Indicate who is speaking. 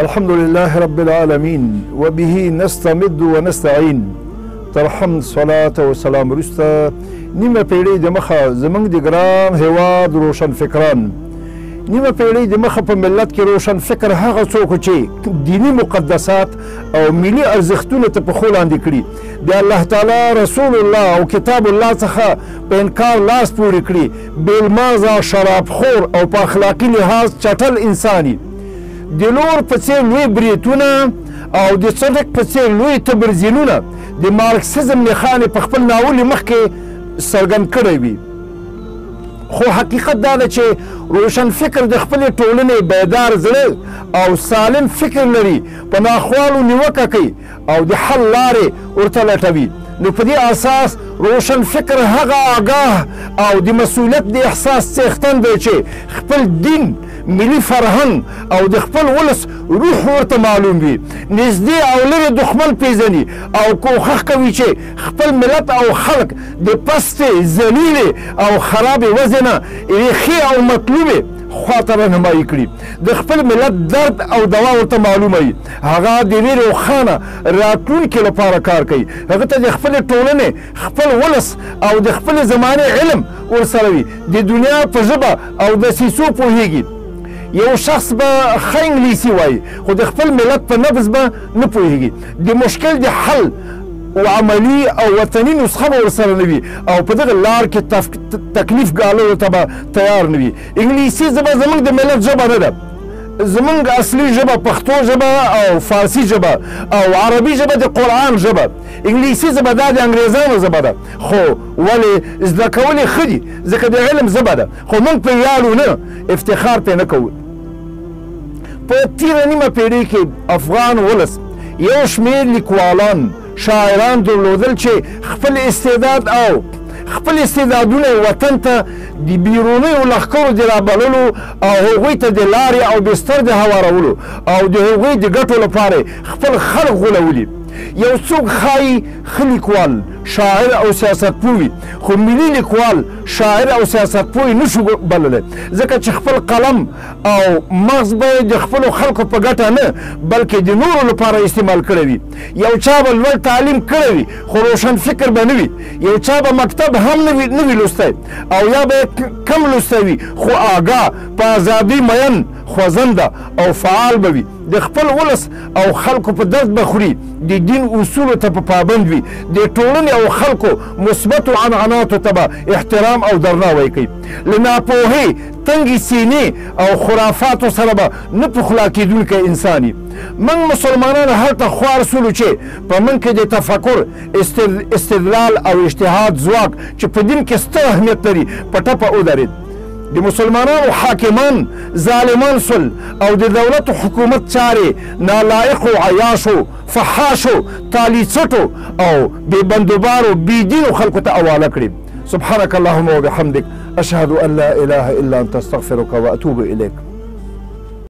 Speaker 1: الحمد لله رب العالمين وبه نستمد ونستعين. تر حمد صلاة و سلام وروسته نیمه پیړۍ د مخه زموږ د ګران هیواد روشن فکران، نیمه پیړۍ د مخه په ملت کې روشن فکر هغه څوک چې دیني مقدسات او ملي ارزښتونه ته پښو لاندې کړي، د الله تعالی، رسول الله او کتاب الله څخه په انکار لاس پورې کړي، بې لمانځه، شرابخور او په اخلاقي لحاظ چټل انساني، د لور په څېر لوی بریتونه او د څټک په څېر لوی تبرزینونه د مارکسیزم نښانې په خپل ناولي مخ کې څرګند کړی وي. خو حقیقت دا ده چې روشن فکر د خپلې ټولنې بیدار زړه او سالم فکر لري، په ناخوالو نیوکه کوي او د حل لارې ورته لټوي. نو په دې اساس روشن فکر هغه آګاه او د مسؤلیت د احساس څښتن دی چې خپل دین، ملي فرهنګ او د خپل ولس روح ورته معلوم وي، نږدې او لرې دښمن پیژني او کوښښ کوي چې خپل ملت او خلک د پستې، ذلیلې او خرابې وضعې نه یوې ښې او مطلوبې خواته رهنمایي کړي. د خپل ملت درد او دوا ورته معلومه وي، هغه د یوې روښانه راتلونکې لپاره کار کوي، هغه ته د خپلې ټولنې، خپل ولس او د خپلې زمانې علم ورسره وي، د دنیا په ژبه او دسیسو پوهیږي. یو شخص به ښه انګلیسي وایي خو د خپل ملت په نبض به نه پوهیږي، د مشکل د حل او عملي او وطني نسخه به ورسره نه وي او په دغه لار کې تکلیف ګاللو ته به تیار نه وي. انګلیسي ژبه زموږ د ملت ژبه نه ده، زموږ اصلي ژبه پښتو ژبه او فارسي ژبه او عربي ژبه د قرآن ژبه. انګلیسي ژبه دا د انګریزانو ژبه ده، خو ولې زده کول یې ښه دي ځکه د علم ژبه ده، خو موږ پرې ویاړو نه، افتخار پرې نه کوو. په تېره نیمه پیړۍ کې افغان ولس یو شمېر لیکوالان، شاعران درلودل چې خپل استعداد او خپل استعدادونه وطن ته د بیرونیو لښکرو د رابللو او هغوی ته د لارې او بستر د هوارولو او د هغوی د ګټو لپاره خپل خلک غولولي. یو څوک ښایي ښه لیکوال، شاعر او سیاستپوه وي، خو ملي لیکوال، شاعر او سیاستپوه نه شو بللی، ځکه چې خپل قلم او مغز به یې د خپلو خلکو په ګټه نه بلکې د نورو لپاره استعمال کړی وي. یو چا به لوړ تعلیم کړی وي خو روشن فکر به نه وي، یو چا به مکتب هم نه وي لوستی او یا به کم لوستی وي، خو آګاه، په ازادي مین، خوځنده او فعال به وي، د خپل ولس او خلکو په درد به خوري، د دین اصولو ته په پابند وي، د ټولنې او خلکو مثبتو عنعناتو ته به احترام او درناوی کوي، له ناپوهۍ، تنګې سینې او خرافاتو سره به نه پخلا کېدونکی انسان وي. موږ مسلمانان هلته خوار سولو چې په موږ کې د تفکر، استدلال او اجتهاد ځواک چې په دین کې ستر اهمیت لري په ټپه ودرېد. د مسلمانانو حاکمان ظالمان سول او د دولت حکومت چارې نالایقو، عیاشو، فحاشو، تالیڅټو او بې بندوبارو، بې دینو خلکو ته حواله کړې. سبحانك اللهم وبحمدك، أشهد أن لا إله إلا أنت، أستغفرك وأتوب إليك.